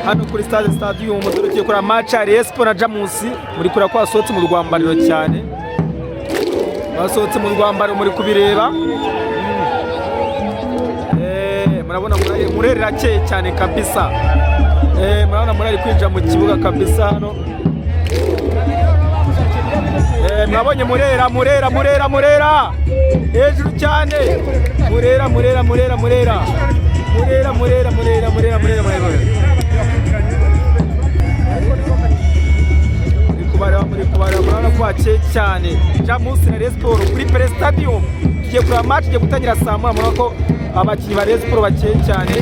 Hano kuri stade Stadium, dore tugiye kureba match ya Rayon Sports na Jamus. Muri kureba ko basohotse mu rwambariro cyane, basohotse mu rwambariro, muri kubireba. Murabona Murera irakeye cyane kabisa. Murabona Murera ari kwinjira mu kibuga kabisa hano. Mwabonye Murera, Murera, Murera, Murera hejuru cyane, Murera, Murera, Murera, Murera, Murera, Murera, Murera, Murera, Murera, Murera. Muri kubareba, muri kubareba, murabona ko hakeye cyane. Jamus na Rayon Sports kuri Pele Stadium, tugiye kureba match igiye gutangira saa 1. Murabona ko abakinnyi ba Rayon Sports bakeye cyane.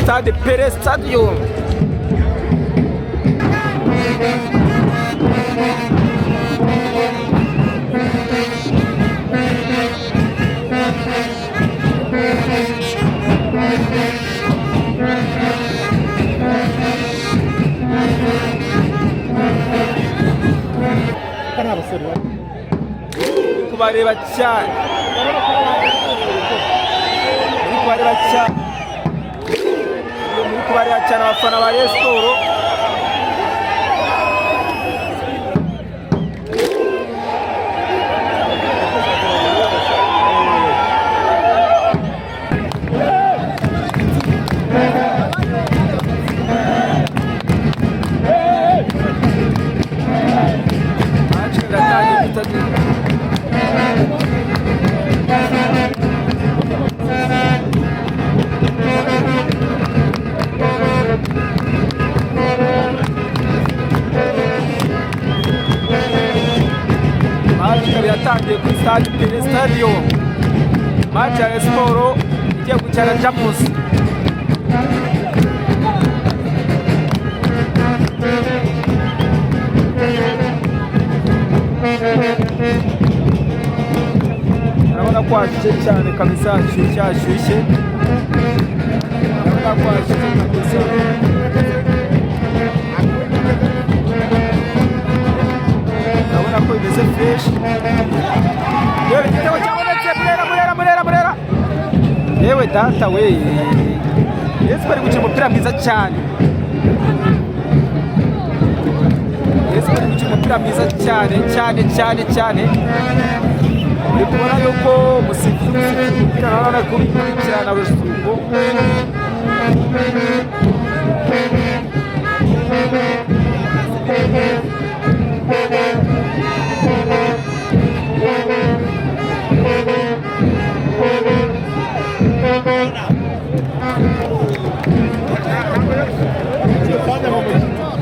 Stade Pele Stadium. Muri kubareba cyane, muri kubareba cyane, muri kubareba cyane abafana ba Rayon Sports. Match iratangiye gutangira. Match ikaba iratangiye kuri stade Pele Stadium. Match ya Rayon Sports igiye gukina na Jamus. Urabona ko hashyushye cyane kabisa, hashyushye, hashyushye. Urabona ko hashyushye kabisa. Urabona ko bimeze fresh. Yewe, igitego cyabonetse! Murera, Murera, Murera, Murera! Yewe data we! Rayon Sports iri gukina umupira mwiza cyane. Rayon Sports iri gukina umupira mwiza cyane cyane cyane cyane. Uri kubona yuko umusifuzi, umusifuzi umupira nawe ari kubikurikirana Rusungo.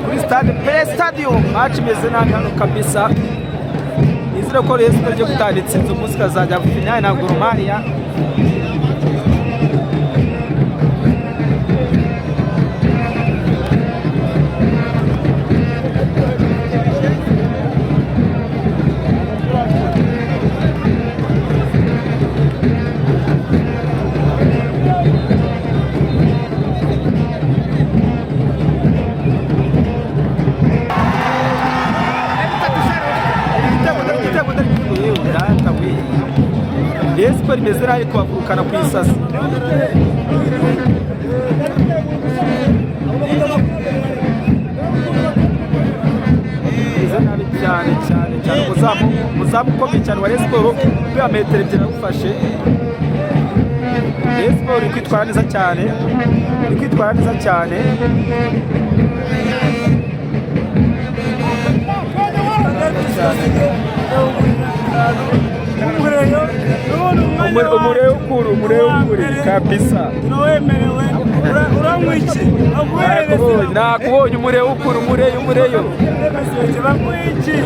Kuri stade Pele Stadium, match imeze nabi hano kabisa. Nizere ko Rayon Sports igiye gutanga itsinzi umunsi, ikazajya finale na Gor Mahia. Igitego, dore igitego, dore igitego! Yewe data we! Rayon Sports imeze nabi, kubagurukana ku isasi. Imeze nabi cyane cyane cyane. Umuzamu, umuzamu ukomeye cyane wa Rayon Sports, kubera metero 2 aragufashe. Rayon Sports iri kwitwara neza cyane, iri kwitwara neza cyane. Cyane. Umurebe ukuri, umurebe ukuri kabisa. Urawemerewe, uranywa iki? Nakubonye, nakubonye, umurebe ukuri, umureyo, umureyo. Baguha iki?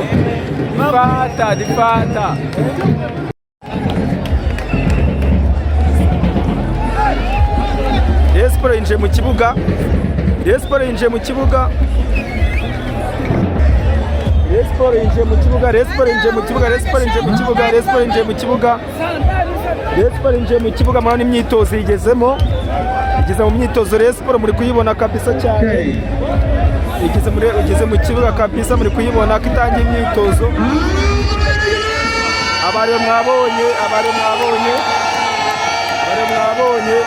Ni fanta, ni fanta. Rayon Sports yinjiye mu kibuga. Rayon Sports yinjiye mu kibuga. Rayon Sports yinjiye mu kibuga. Rayon Sports yinjiye mu kibuga. Rayon Sports yinjiye mu kibuga. Rayon Sports yinjiye mu kibuga. Rayon Sports yinjiye mu kibuga. Murabona imyitozo igezemo, igeze mu myitozo Rayon Sports, muri kuyibona kabisa cyane. Igeze muri, igeze mu kibuga kabisa, muri kuyibona ko itangiye imyitozo. Abari mwabonye, abari mwabonye, abari mwabonye.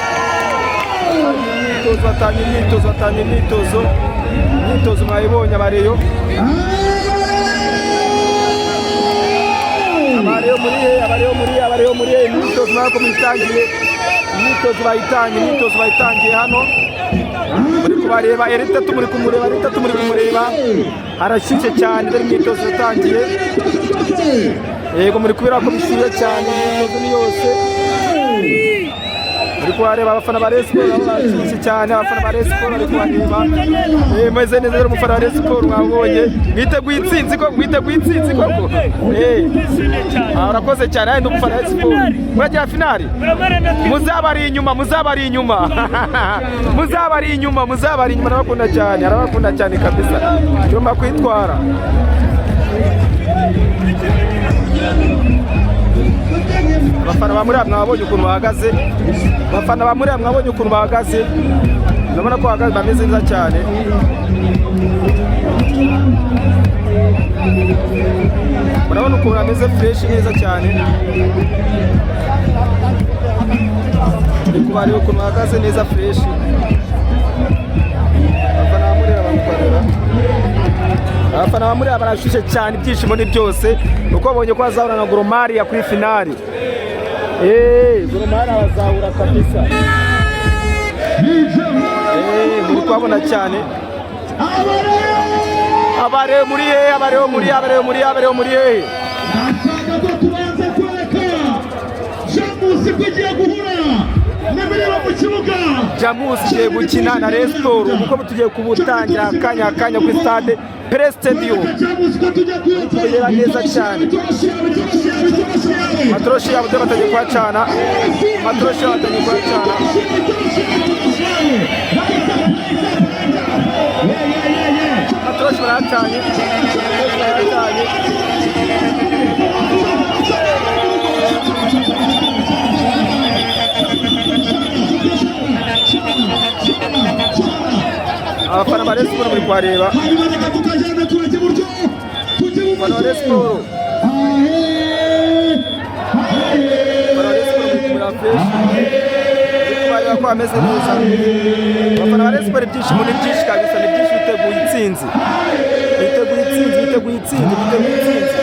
Imyitozo, batangiye imyitozo, batangiye imyitozo. Imyitozo mwayibonye. Abareyo, abareyo muri he? Abareyo muri he? Abareyo muri he? Imyitozo mwako muyitangiye, imyitozo bayitangiye, imyitozo bayitangiye hano. Muri kubareba Eritatu, muri kumureba Eritatu, muri kumureba, arashyushye cyane. Dore imyitozo yatangiye. Yego, muri kubera ko bishyushye cyane, imyitozo ni yose. Muri kubareba abafana ba Rayon Sports nabo barashyushye cyane. Abafana ba Rayon Sports bari kubareba. Meze neza rero. Umufana wa Rayon Sports mwabonye, mwiteguye intsinzi ko mwiteguye intsinzi koko. Urakoze cyane. Ndi umufana wa Rayon Sports. Muragira finali, muzabari inyuma, muzabari inyuma, muzabari inyuma, muzabari inyuma. Arabakunda cyane, arabakunda cyane kabisa. Tugomba kwitwara. Abafana ba Murera mwabonye ukuntu bahagaze. Abafana ba Murera mwabonye ukuntu bahagaze. Urabona ko bahagaze bameze neza cyane. Murabona ukuntu bameze fresh neza cyane. Ndi kubareba ukuntu bahagaze neza fresh. Abafana ba Murera bamukorera. Abafana ba Murera barashyushye cyane, ibyishimo ni byose uko babonye ko bazahura na Gor Mahia kuri finali. Gor Mahia bazahura kabisa. Muri kuhabona cyane. Abareba muri hehe? Abareba muri, abareba muri, abareba muri hehe? Ndashaka ko tubanza kwereka Jamus ko igiye guhura n'ibireba mu kibuga. Jamus igiye gukina na Rayon Sports, uko tugiye kubutangira akanya akanya kuri stade Pele Stadium. Jamus ko tujya kuyotsa. Kureba neza cyane. Itoroshi yawe, itoroshi yawe, itoroshi yawe. Amatoroshi yabo dore batangiye kuhacana. Amatoroshi yabo batangiye kuhacana. Amatoroshi barayacanye, amatoroshi barayacanye. Abafana ba Rayon Sports muri kuhareba. Hanyuma reka tukajyana, turajya iburyo, tujya Abafana ba Rayon ibumoso. Sports, abafana ba Rayon Sports muri kumureba fresh, muri kubareba ko bameze neza. Abafana ba Rayon Sports, ibyishimo ni byinshi kabisa, ni byinshi. Biteguye intsinzi, biteguye intsinzi, biteguye intsinzi, biteguye intsinzi.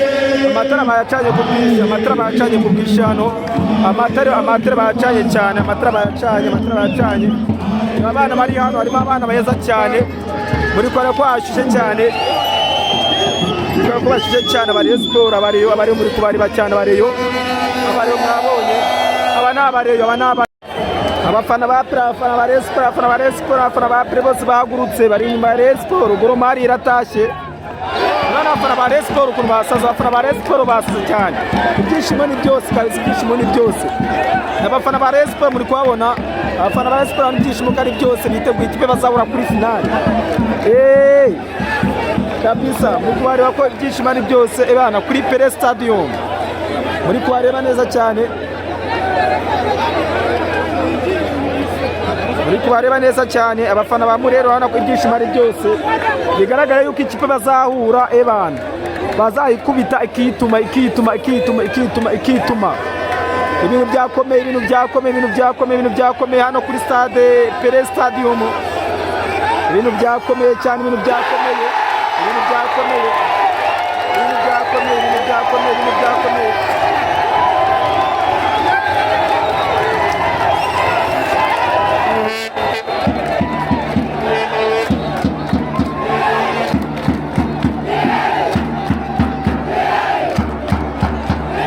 Amatara bayacanye ku bwinshi, amatara bayacanye ku bwinshi hano. Amatara, amatara bayacanye cyane, amatara bayacanye, amatara bayacanye. Abana bari hano, harimo abana beza cyane. Muri kubona ko hashyushye cyane, kubera ko bashyushye cyane. Aba Rayon Sports, abareyo, abareyo muri kubareba cyane. Abareyo, abareyo mwabonye, aba ni abareyo, aba ni aba abafana ba APR, abafana ba Rayon Sports, abafana ba Rayon Sports, abafana ba APR bose bahagurutse bari inyuma ya Rayon Sports. Gor Mahia iratashye. Urabona abafana ba Rayon Sports ukuntu basaze. Abafana ba Rayon Sports basaze cyane. Ibyishimo ni byose kabisa, ibyishimo ni byose. Abafana ba Rayon Sports muri kuhabona. Abafana ba Rayon Sports, ibyishimo ko ari byose, biteguye ikipe bazahura kuri finale. Kabisa muri kubareba ko ibyishimo ari byose ebana kuri Pele Stadium. Muri kubareba neza cyane, muri kubareba neza cyane. Abafana ba Murera, urabona ko ibyishimo ari byose. Bigaragara yuko ikipe bazahura ebana bazayikubita ikituma, ikituma, ikituma, ikituma, ikituma. Ibintu byakomeye, ibintu byakomeye, ibintu byakomeye, ibintu byakomeye hano kuri stade Pele Stadium. Ibintu byakomeye cyane, ibintu byakomeye, ibintu byakomeye, ibintu byakomeye, ibintu byakomeye, ibintu byakomeye.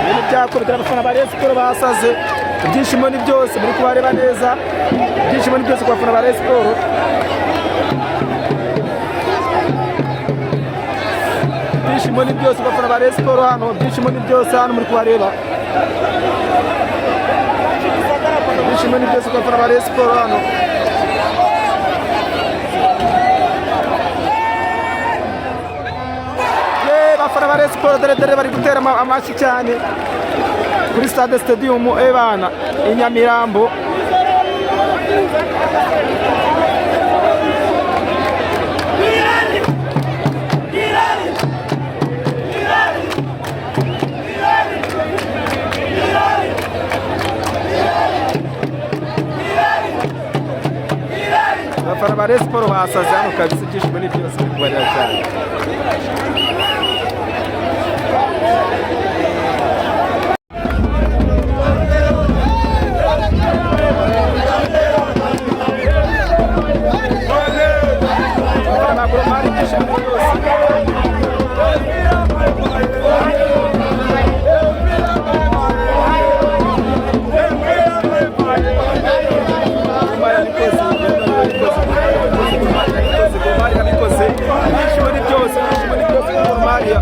Ibintu byakubita. Abafana ba Rayon Sports basaze, ibyishimo ni byose. Muri kubareba neza, ibyishimo ni byose ku bafana ba Rayon Sports. Ibyishimo ni byose ku bafana ba Rayon Sports hano. Ibyishimo ni byose hano, muri kubareba. Ibyishimo ni byose ku bafana ba Rayon Sports hano. Ye, bafana ba Rayon Sports, dore dore bari gutera amashyi cyane kuri stade Stadium ebana i Nyamirambo. Abafana ba Rayon Sport basaze hano kabisa, ibyishimo ni byose, biri kubarira cyane. Abafana ba Gor Mahia, ibyishimo ni byose. Gor Mahia yabikoze, ibyishimo ni byose, ibyishimo ni byose kuri Gor Mahia.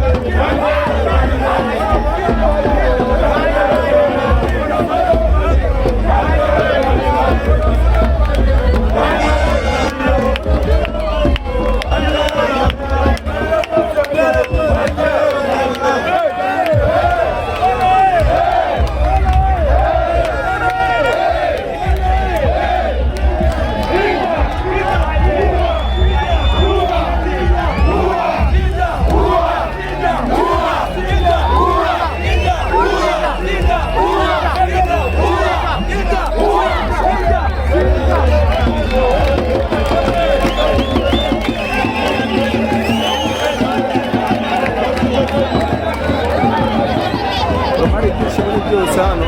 Gor Mahia, ibyishimo ni byose hano.